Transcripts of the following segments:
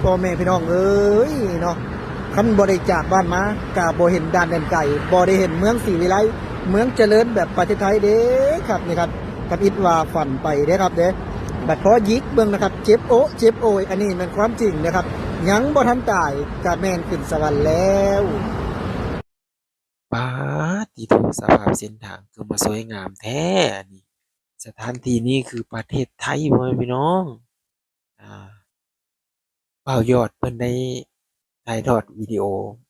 ພໍ່ແມ່ພີ່ນ້ອງເອີຍເນາະ ຄັນບໍ່ໄດ້ຈາກບ້ານມາ ກະບໍ່ເຫັນດ່ານແດນໄກ ບໍ່ໄດ້ເຫັນເມືອງສີວິໄລ ເມືອງຈະເລີນແບບປະເທດໄທເດ້ຄັບນີ້ຄັບ. ທຳອິດວ່າຝັນໄປເດ້ຄັບເດ້ ບັດພໍຢິກເບິ່ງນະຄັບ ເຈັບໂອະເຈັບໂອຍ ອັນນີ້ແມ່ນຄວາມຈິງນະຄັບ ຍັງບໍ່ທັນຕາຍກະແມ່ນຂຶ້ນສະຫວັນແລ້ວ. ປາດຕິໂທ ສະພາບເສັ້ນທາງຄືມາສວຍງາມແທ້ອັນນີ້. ສະຖານທີ່ນີ້ຄືປະເທດໄທ ພໍ່ແມ່ພີ່ນ້ອງ. ອ່າ ບ່າວຍອດເພິ່ນໄດ້ຖ່າຍທອດວິດີໂອ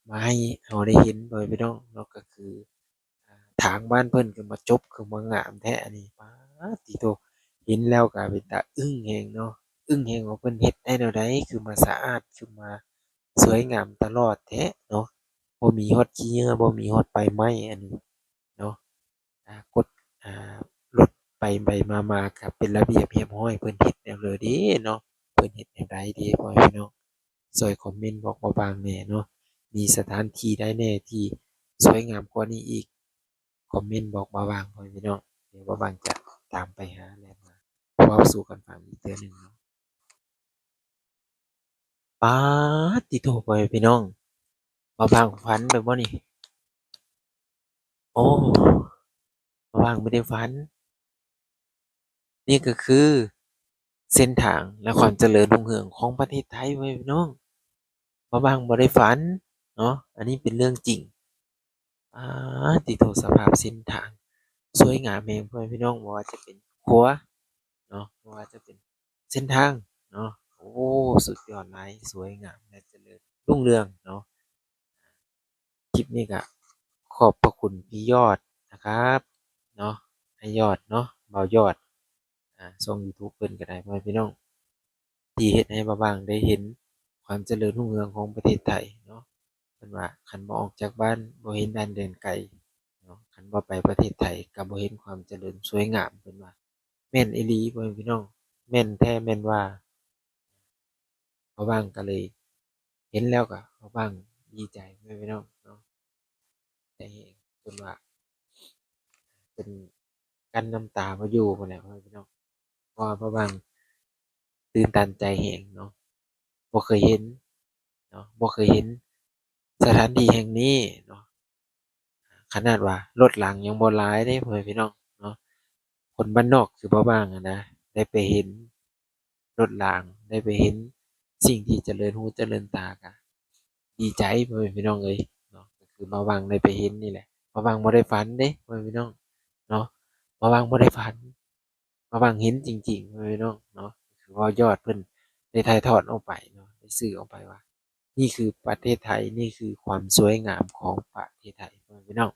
ມາໃຫ້ເຮົາໄດ້ເຫັນ ພໍ່ແມ່ພີ່ນ້ອງເນາະ ກໍຄື ອ່າ ທາງບ້ານເພິ່ນຄືມາຈົບ ຄືມາງາມແທ້ອັນນີ້. ປາດຕິໂທ ເຫັນແລ້ວກໍເປັນຕາອຶ້ງແຮງເນາະ ອຶ້ງແຮງວ່າເພິ່ນເຮັດໄດ້ແນວໃດ ຄືມາສະອາດ ຄືມາສວຍງາມຕະຫຼອດແທ້ເນາະ ບໍ່ມີຮອດຂີ້ເຫຍື້ອ ບໍ່ມີຮອດໄຟໄໝ້ອັນນີ້ເນາະ. ອ່າ ກົດ ອ່າ ລົດໄປໄປມາມາກໍເປັນລະບຽບຮຽບຮ້ອຍ ເພິ່ນເຮັດແນວໃດເດ້ເນາະ ເພິ່ນເຮັດແນວໃດເດ້ ພໍ່ແມ່ພີ່ນ້ອງ ຊ່ວຍຄອມເມັນບອກບ່າວບາງແດ່ເນາະ ມີສະຖານທີ່ໃດແດ່ທີ່ສວຍງາມກວ່ານີ້ອີກ ຄອມເມັນບອກບ່າວບາງ ພໍ່ແມ່ພີ່ນ້ອງ ດຽວບ່າວບາງຈະຕາມໄປຫາ ແລະ ມາເວົ້າສູ່ກັນຟັງອີກເທື່ອໜຶ່ງເນາະ. ປາດຕິໂທ ພໍ່ແມ່ພີ່ນ້ອງ ບ່າວບາງຝັນໄປບໍ່ນີ້? ໂອ້ ບ່າວບາງບໍ່ໄດ້ຝັນ ນີ້ກໍຄືເສັ້ນທາງ ແລະ ຄວາມຈະເລີນຮຸ່ງເຮືອງຂອງປະເທດໄທ ພໍ່ແມ່ພີ່ນ້ອງ ບ່າວບາງບໍ່ໄດ້ຝັນເນາະ ອັນນີ້ເປັນເລື່ອງຈິງ. ອາ ຕິໂທ ສະພາບເສັ້ນທາງສວຍງາມແຮງ ພໍ່ແມ່ພີ່ນ້ອງ ບໍ່ວ່າຈະເປັນຂົວເນາະ ບໍ່ວ່າຈະເປັນເສັ້ນທາງເນາະ ໂອ້ ສຸດຍອດຫຼາຍ ສວຍງາມ ແລະ ຈະເລີນຮຸ່ງເຮືອງເນາະ. ຄລິບນີ້ກະຂອບພະຄຸນພີ່ຍອດນະຄັບເນາະ ອ້າຍຍອດເນາະ ບ່າວຍອດ ອາ ຊ່ອງຢູທູບເພິ່ນກໍໄດ້ ພໍ່ແມ່ພີ່ນ້ອງ ທີ່ເຮັດໃຫ້ບ່າວບາງໄດ້ເຫັນຄວາມຈະເລີນຮຸ່ງເຮືອງຂອງປະເທດໄທເນາະ. ເພິ່ນວ່າຄັນບໍ່ອອກຈາກບ້ານ ບໍ່ເຫັນດ່ານແດນໄກເນາະ ຄັນບໍ່ໄປປະເທດໄທ ກໍບໍ່ເຫັນຄວາມຈະເລີນສວຍງາມ ເພິ່ນວ່າ. ແມ່ນອີ່ຫຼີ ພໍ່ແມ່ພີ່ນ້ອງ ແມ່ນແທ້ແມ່ນວ່າ ບ່າວບາງກໍເລີຍເຫັນແລ້ວກໍ ບ່າວບາງດີໃຈ ພໍ່ແມ່ພີ່ນ້ອງເນາະ ໃຈແຮງ ຈົນວ່າ ເປັນກັ້ນນ້ຳຕາບໍ່ຢູ່ພຸ້ນແຫຼະ ພໍ່ແມ່ພີ່ນ້ອງ ເພາະວ່າບ່າວບາງຕື່ນຕັນໃຈແຮງເນາະ ບໍ່ເຄີຍເຫັນເນາະ ບໍ່ເຄີຍເຫັນສະຖານທີ່ແຫ່ງນີ້ເນາະ. ຂະໜາດວ່າລົດລາງຍັງບໍ່ຫຼາຍເດ້ ພໍ່ແມ່ພີ່ນ້ອງເນາະ ຄົນບ້ານນອກຄືບ່າວບາງຫັ້ນນະ ໄດ້ໄປເຫັນລົດລາງ ໄດ້ໄປເຫັນສິ່ງທີ່ຈະເລີນຫູຈະເລີນຕາ ກະດີໃຈ ພໍ່ແມ່ພີ່ນ້ອງເອີຍເນາະ ກໍຄືບ່າວບາງໄດ້ໄປເຫັນນີ້ແຫຼະ ບ່າວບາງບໍ່ໄດ້ຝັນເດ້ ພໍ່ແມ່ພີ່ນ້ອງເນາະ ບ່າວບາງບໍ່ໄດ້ຝັນ ບ່າວບາງເຫັນຈິງໆ ພໍ່ແມ່ພີ່ນ້ອງເນາະ ຄືວ່າຍອດເພິ່ນໄດ້ຖ່າຍທອດອອກໄປເນາະ ໄດ້ສື່ອອກໄປວ່າ ນີ້ຄືປະເທດໄທ ນີ້ຄືຄວາມສວຍງາມຂອງປະເທດໄທ ພໍ່ແມ່ພີ່ນ້ອງ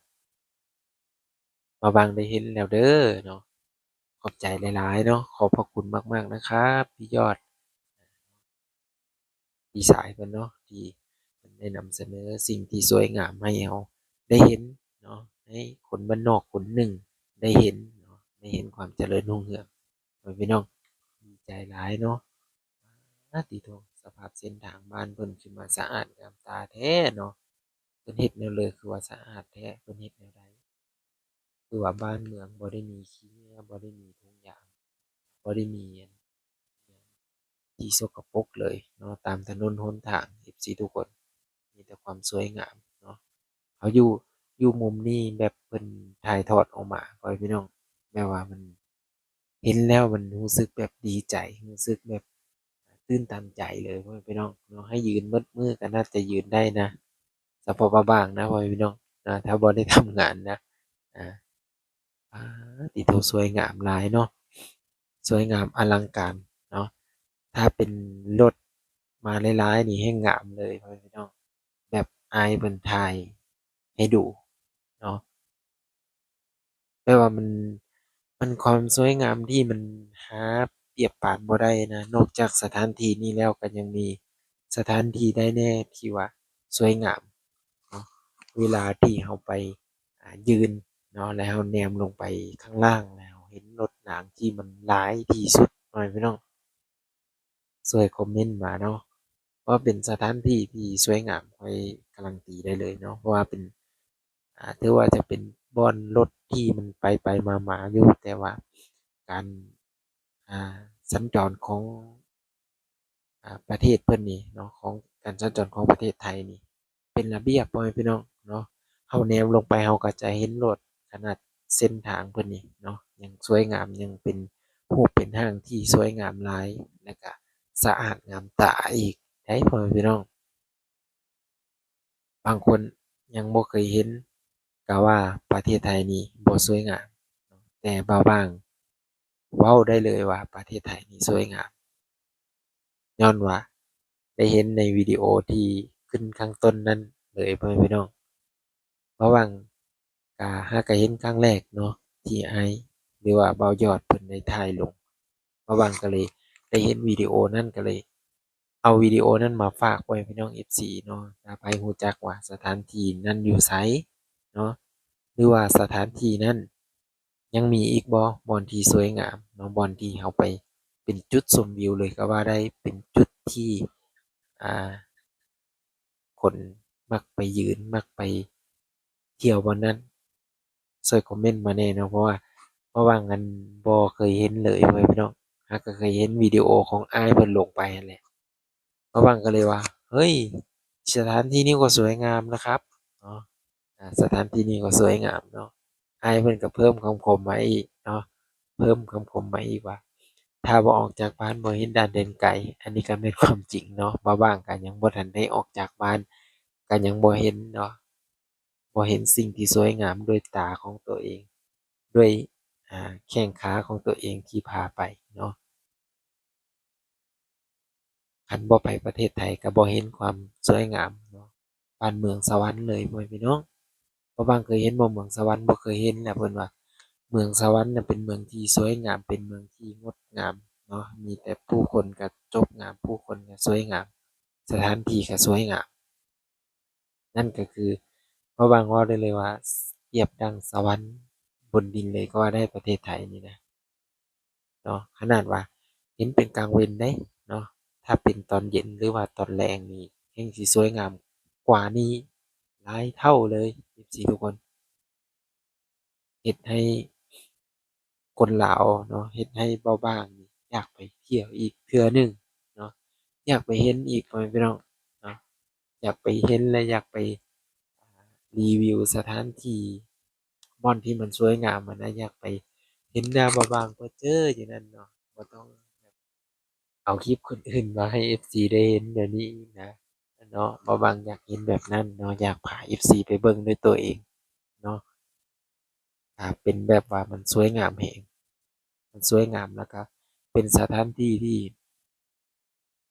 ບ່າວບາງໄດ້ເຫັນແລ້ວເດີເນາະ ຂອບໃຈຫຼາຍໆເນາະ ຂອບພະຄຸນມາກໆນະຄັບ ພີ່ຍອດ ພີ່ຊາຍເພິ່ນເນາະ ທີ່ເພິ່ນໄດ້ນຳສະເໜີສິ່ງທີ່ສວຍງາມໃຫ້ເຮົາໄດ້ເຫັນເນາະ ໃຫ້ຄົນບ້ານນອກຄົນໜຶ່ງໄດ້ເຫັນເນາະ ໄດ້ເຫັນຄວາມຈະເລີນຮຸ່ງເຮືອງ ພໍ່ແມ່ພີ່ນ້ອງ ດີໃຈຫຼາຍເນາະ. ອາ ຕິໂທ ສະພາບເສັ້ນທາງບ້ານເພິ່ນຄືມາສະອາດງາມຕາແທ້ເນາະ ເພິ່ນເຮັດແນວໃດຄືວ່າສະອາດແທ້ ເພິ່ນເຮັດແນວໃດ ຄືວ່າບ້ານເມືອງບໍ່ໄດ້ມີຂີ້ເຫຍື້ອ ບໍ່ໄດ້ມີຖົງຢາງ ບໍ່ໄດ້ມີອັນ ທີ່ສົກກະປົກເລີຍເນາະ ຕາມຖະໜົນຫົນທາງ ເອັຟຊີ ທຸກຄົນ ມີແຕ່ຄວາມສວຍງາມເນາະ. ເຮົາຢູ່ ຢູ່ມຸມນີ້ແບບເພິ່ນຖ່າຍທອດອອກມາ ພໍ່ແມ່ພີ່ນ້ອງ ແບບວ່າມັນເຫັນແລ້ວມັນຮູ້ສຶກແບບດີໃຈ ຮູ້ສຶກແບບຕື່ນຕັນໃຈເລີຍ ພໍ່ແມ່ພີ່ນ້ອງເນາະ. ໃຫ້ຢືນໝົດມື້ກໍໜ້າຈະຢືນໄດ້ນະ ສະເພາະວ່າວ່າງນະ ພໍ່ແມ່ພີ່ນ້ອງນະ ຖ້າບໍ່ໄດ້ທຳງານນະ ອາ ປາດ ຕິໂທ ສວຍງາມຫຼາຍເນາະ ສວຍງາມອະລັງການເນາະ. ຖ້າເປັນລົດມາຫຼາຍໆນີ້ແຮ່ງງາມເລີຍ ພໍ່ແມ່ພີ່ນ້ອງ ແບບອ້າຍເພິ່ນຖ່າຍໃຫ້ດູເນາະ ແບບວ່າມັນ ມັນຄວາມສວຍງາມທີ່ມັນຫາປຽບປານບໍ່ໄດ້ນະ. ນອກຈາກສະຖານທີ່ນີ້ແລ້ວ ກໍຍັງມີສະຖານທີ່ໃດແດ່ທີ່ວ່າສວຍງາມເນາະ ເວລາທີ່ເຮົາໄປ ອ່າ ຢືນເນາະ ແລ້ວເຮົາແນມລົງໄປຂ້າງລ່າງ ແລ້ວເຮົາເຫັນລົດລາງທີ່ມັນຫຼາຍທີ່ສຸດ ພໍ່ແມ່ພີ່ນ້ອງ ຊ່ວຍຄອມເມັນມາເນາະ ວ່າເປັນສະຖານທີ່ທີ່ສວຍງາມ ຂ້ອຍກາລັນຕີໄດ້ເລີຍເນາະ ເພາະວ່າເປັນ ອ່າ ຖືວ່າຈະເປັນບ່ອນລົດທີ່ມັນໄປໆມາໆຢູ່ ແຕ່ວ່າການ ອ່າ ສັນຈອນຂອງ ອ່ ປະເທດເພິ່ນນີ້ເນາະ ຂອງການສັນຈອນຂອງປະເທດໄທນີ້ ເປັນລະບຽບ ພໍ່ແມ່ພີ່ນ້ອງເນາະ. ເຮົາແນມລົງໄປ ເຮົາກໍຈະເຫັນໂລດ ຂະໜາດເສັ້ນທາງເພິ່ນນີ້ເນາະ ຍັງສວຍງາມ ຍັງເປັນຮູບເປັນຮ່າງທີ່ສວຍງາມຫຼາຍ ແລະກະສະອາດງາມຕາອີກໄດ໋ ພໍ່ແມ່ພີ່ນ້ອງ. ບາງຄົນຍັງບໍ່ເຄີຍເຫັນ ກະວ່າປະເທດໄທນີ້ບໍ່ສວຍງາມ, ແຕ່ບ່າວບາງເວົ້າໄດ້ເລີຍວ່າປະເທດໄທນີ້ສວຍງາມ ຍ້ອນວ່າໄດ້ເຫັນໃນວິດີໂອທີ່ຂຶ້ນຂ້າງຕົ້ນນັ້ນເລີຍ ພໍ່ແມ່ພີ່ນ້ອງ. ບ່າວບາງກະຫາກະເຫັນຄັ້ງແລກເນາະ ທີ່ອ້າຍ ຫຼືວ່າບ່າວຍອດເພິ່ນໄດ້ຖ່າຍລົງ ບ່າວບາງກະເລີຍໄດ້ເຫັນວິດີໂອນັ້ນ ກະເລີຍເອົາວິດີໂອນັ້ນມາຝາກໄວ້ພີ່ນ້ອງ ເອັຟຊີ ເນາະ. ຖ້າໃຜຮູ້ຈັກວ່າສະຖານທີ່ນັ້ນຢູ່ໃສເນາະ ຫຼືວ່າສະຖານທີ່ນັ້ນຍັງມີອີກບໍ່ ບ່ອນທີ່ສວຍງາມເນາະ ບ່ອນທີ່ເຮົາໄປເປັນຈຸດຊົມວິວເລີຍກໍວ່າໄດ້ ເປັນຈຸດທີ່ ອ່າ ຄົນມັກໄປຢືນ ມັກໄປທ່ຽວບ່ອນນັ້ນ ຊ່ວຍຄອມເມັນມາແດ່ເນາະ ເພາະວ່າ ເພາະວ່າອັນບໍ່ເຄີຍເຫັນເລີຍ ພໍ່ແມ່ພີ່ນ້ອງ. ຫາກະເຄີຍເຫັນວິດີໂອຂອງອ້າຍເພິ່ນລົງໄປຫັ້ນແຫຼະ ບ່າວບາງກະເລີຍວ່າ ເຮີ້ຍ ສະຖານທີ່ນີ້ກໍສວຍງາມນະຄັບເນາະ ອາ ສະຖານທີ່ນີ້ກໍສວຍງາມເນາະ. ອ້າຍເພິ່ນກໍເພີ່ມຄຳຄົມມາອີກເນາະ ເພີ່ມຄຳຄົມມາອີກວ່າ ຖ້າບໍ່ອອກຈາກບ້ານບໍ່ເຫັນດ່ານແດນໄກ. ອັນນີ້ກໍແມ່ນຄວາມຈິງເນາະ ບ່າວບາງກໍຍັງບໍ່ທັນໄດ້ອອກຈາກບ້ານ ກໍຍັງບໍ່ເຫັນເນາະ ບໍ່ເຫັນສິ່ງທີ່ສວຍງາມດ້ວຍຕາຂອງຕົວເອງ ດ້ວຍ ອາ ແຂ້ງຂາຂອງຕົວເອງທີ່ພາໄປເນາະ. ຄັນບໍ່ໄປປະເທດໄທກໍບໍ່ເຫັນຄວາມສວຍງາມເນາະ ບ້ານເມືອງສະຫວັນເລີຍ ພໍ່ແມ່ພີ່ນ້ອງ. ບ່າວບາງເຄີຍເຫັນບໍ່ເມືອງສະຫວັນ? ບໍ່ເຄີຍເຫັນນະ. ເພິ່ນວ່າເມືອງສະຫວັນນະເປັນເມືອງທີ່ສວຍງາມ ເປັນເມືອງທີ່ງົດງາມເນາະ ມີແຕ່ຜູ້ຄົນກະຈົບງາມ ຜູ້ຄົນກະສວຍງາມ ສະຖານທີ່ກະສວຍງາມ. ນັ້ນກໍຄື ບ່າວບາງເວົ້າໄດ້ເລີຍວ່າ ປຽບດັ່ງສະຫວັນບົນດິນເລີຍກໍວ່າໄດ້ ປະເທດໄທນີ້ນະເນາະ. ຂະໜາດວ່າເຫັນເປັນກາງເວັນເດ້ເນາະ ຖ້າເປັນຕອນເຢັນ ຫຼືວ່າຕອນແລງນີ້ ແຮ່ງຊິສວຍງາມກວ່ານີ້ຫຼາຍເທົ່າເລີຍ ເອັຟຊີ ທຸກຄົນ. ເຮັດໃຫ້ຄົນລາວເນາະ ເຮັດໃຫ້ບ່າວບາງນີ້ຢາກໄປທ່ຽວອີກເທື່ອໜຶ່ງເນາະ ຢາກໄປເຫັນອີກ ພໍ່ແມ່ພີ່ນ້ອງເນາະ. ຢາກໄປເຫັນ ແລະ ຢາກໄປ ອາ ຣີວິວສະຖານທີ່ບ່ອນທີ່ມັນສວຍງາມຫັ້ນນະ ຢາກໄປເຫັນໜ້າບ່າວບາງເຈີຢູ່ນັ້ນເນາະ ບໍ່ຕ້ອງແບບ ເອົາຄລິບຄົນອື່ນມາໃຫ້ເອັຟຊີໄດ້ເຫັນແບບນີ້ນະເນາະ. ບ່າວບາງຢາກເຫັນແບບນັ້ນເນາະ ຢາກພາເອັຟຊີໄປເບິ່ງດ້ວຍຕົວເອງເນາະ. ອາ ເປັນແບບວ່າມັນສວຍງາມແຮງ ມັນສວຍງາມ ແລ້ວກະເປັນສະຖານທີ່ທີ່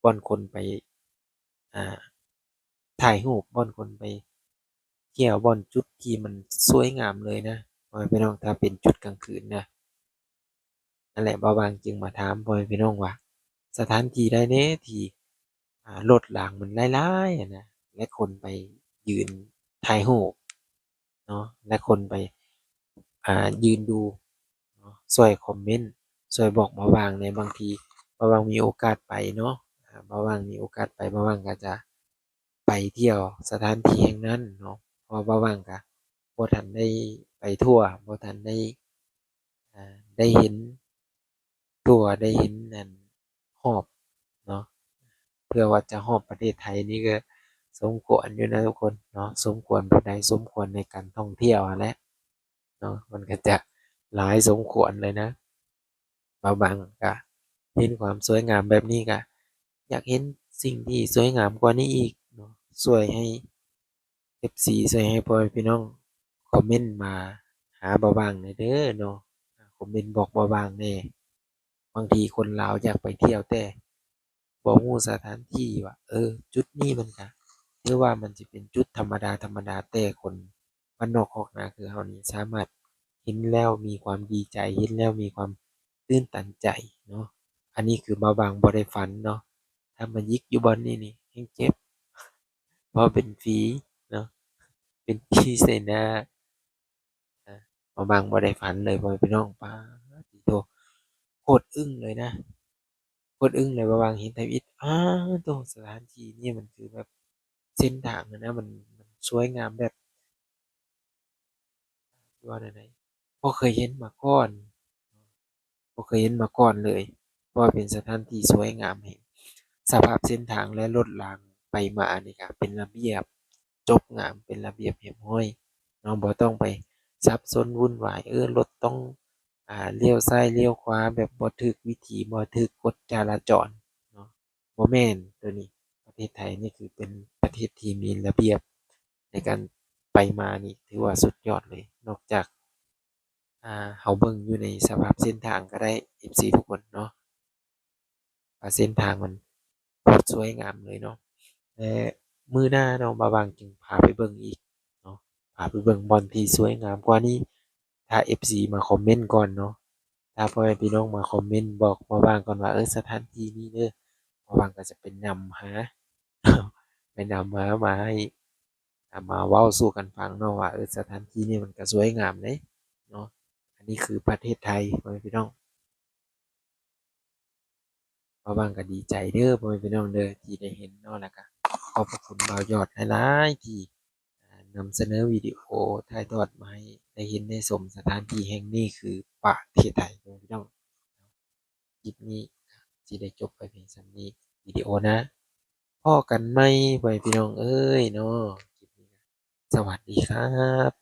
ບ່ອນຄົນໄປ ອາ ຖ່າຍຮູບ ບ່ອນຄົນໄປທ່ຽວ ບ່ອນຈຸດທີ່ມັນສວຍງາມເລີຍນະ ພໍ່ແມ່ພີ່ນ້ອງ ຖ້າເປັນຈຸດກາງຄືນນະ. ນັ້ນແຫຼະ ບ່າວບາງຈຶ່ງມາຖາມພໍ່ແມ່ພີ່ນ້ອງວ່າ ສະຖານທີ່ໃດແດ່ທີ່ ອາ ລົດລາງມັນຫຼາຍໆຫັ້ນນະ ແລະ ຄົນໄປຢືນຖ່າຍຮູບເນາະ ແລະ ຄົນໄປ ອາ ຢືນດູເນາະ. ຊ່ວຍຄອມເມັນ ຊ່ວຍບອກບ່າວບາງແດ່. ບາງທີບ່າວບາງມີໂອກາດໄປເນາະ ອາ ບ່າວບາງມີໂອກາດໄປ ບ່າວບາງກໍຈະໄປທ່ຽວສະຖານທີ່ແຫ່ງນັ້ນເນາະ ເພາະວ່າບ່າວບາງກໍບໍ່ທັນໄດ້ໄປທົ່ວ ບໍ່ທັນໄດ້ ອາ ໄດ້ເຫັນທົ່ວ ໄດ້ເຫັນອັນຮອບເນາະ. ເພື່ອວ່າຈະຮອບປະເທດໄທນີ້ກໍສົມຄວນຢູ່ນະທຸກຄົນເນາະ ສົມຄວນຜູ້ໃດ ສົມຄວນໃນການທ່ອງທ່ຽວຫັ້ນແຫຼະເນາະ ມັນກໍຈະຫຼາຍສົມຄວນເລີຍນະ. ບ່າວບາງກະເຫັນຄວາມສວຍງາມແບບນີ້ກະຢາກເຫັນສິ່ງທີ່ສວຍງາມກວ່ານີ້ອີກເນາະ. ຊ່ວຍໃຫ້ເອັຟຊີ ຊ່ວຍໃຫ້ພໍ່ແມ່ພີ່ນ້ອງຄອມເມັນມາຫາບ່າວບາງແດ່ເດີເນາະ ຄອມເມັນບອກບ່າວບາງແດ່. ບາງທີຄົນລາວຢາກໄປທ່ຽວແຕ່ບໍ່ຮູ້ສະຖານທີ່ວ່າ ເອີ ຈຸດນີ້ມັນກະຖືວ່າມັນຊິເປັນຈຸດທຳມະດາໆ ແຕ່ຄົນ ບ້ານນອກຄອກນາຄືເຮົານີ້ ສາມາດເຫັນແລ້ວມີຄວາມດີໃຈ ເຫັນແລ້ວມີຄວາມຕື່ນຕັນໃຈເນາະ. ອັນນີ້ຄືບ່າວບາງບໍ່ໄດ້ຝັນເນາະ ຖ້າມາຢິກຢູ່ບ່ອນນີ້ນີ້ແຮ່ງເຈັບ ເພາະເປັນຜີເນາະ ເປັນຜີໃສ່ໜ້າ. ບ່າວບາງບໍ່ໄດ້ຝັນເລີຍ ພໍ່ແມ່ພີ່ນ້ອງ. ປາດ ຕິໂທ ໂຄດອຶ້ງເລີຍນະ ໂຄດອຶ້ງເລີຍ. ບ່າວບາງເຫັນທຳອິດ ປາດໂທ ສະຖານທີ່ນີ້ມັນຄືແບບ ເສັ້ນທາງຫັ້ນນະ ມັນ ມັນສວຍງາມແບບ ວ່າແນວໃດ ບໍ່ເຄີຍເຫັນມາກ່ອນ ບໍ່ເຄີຍເຫັນມາກ່ອນເລີຍ ເພາະວ່າເປັນສະຖານທີ່ສວຍງາມແຮງ. ສະພາບເສັ້ນທາງ ແລະ ລົດລາງໄປມານີ້ກະເປັນລະບຽບ ຈົບງາມ ເປັນລະບຽບຮຽບຮ້ອຍເນາະ ບໍ່ຕ້ອງໄປສັບສົນວຸ່ນວາຍ ເອີ ລົດຕ້ອງ ອ່າ ລ້ຽວຊ້າຍລ້ຽວຂວາແບບບໍ່ຖືກວິທີ ບໍ່ຖືກກົດຈະລາຈອນເນາະ ບໍ່ແມ່ນ. ໂຕນີ້ ປະເທດໄທນີ້ຄືເປັນປະເທດທີ່ມີລະບຽບໃນການໄປມານີ້ ຖືວ່າສຸດຍອດເລີຍ. ນອກຈາກ ອ່າ ເຮົາເບິ່ງຢູ່ໃນສະພາບເສັ້ນທາງກໍໄດ້ ເອັຟຊີ ທຸກຄົນເນາະ ວ່າເສັ້ນທາງມັນໂຄດສວຍງາມເລີຍເນາະ. ແລະ ມື້ໜ້າເນາະ ບ່າວຫວ່າງຈຶ່ງພາໄປເບິ່ງອີກເນາະ ພາໄປເບິ່ງບ່ອນທີ່ສວຍງາມກວ່ານີ້. ຖ້າ ເອັຟຊີ ມາຄອມເມັນກ່ອນເນາະ ຖ້າພໍ່ແມ່ພີ່ນ້ອງມາຄອມເມັນບອກບ່າວຫວ່າງກ່ອນວ່າ ເອີ ສະຖານທີ່ນີ້ເດີ ບ່າວຫວ່າງກໍຈະໄປນຳຫາ ໄປນຳຫາ ມາໃຫ້ ອ່າ ມາເວົ້າສູ່ກັນຟັງເນາະວ່າ ເອີ ສະຖານທີ່ນີ້ມັນກໍສວຍງາມເດ້ເນາະ. ອັນນີ້ຄືປະເທດໄທ ພໍ່ແມ່ພີ່ນ້ອງ. ບ່າວຫວ່າງກໍດີໃຈເດີ ພໍ່ແມ່ພີ່ນ້ອງເດີ ທີ່ໄດ້ເຫັນເນາະ ແລ້ວກໍຂອບພະຄຸນບ່າວຍອດຫຼາຍໆ ທີ່ ນຳສະເໜີວິດີໂອຖ່າຍທອດມາໃຫ້ໄດ້ເຫັນໄດ້ຊົມ. ສະຖານທີ່ແຫ່ງນີ້ຄືປະເທດໄທ ພີ່ນ້ອງ. ຄລິບນີ້ຊິໄດ້ຈົບໄປພຽງສ່ຳນີ້ ວິດີໂອໜ້າພໍ້ກັນໃໝ່ ພໍ່ແມ່ພີ່ນ້ອງເອີຍເນາະ. ຄລິບນີ້ ສະຫວັດດີຄັບ.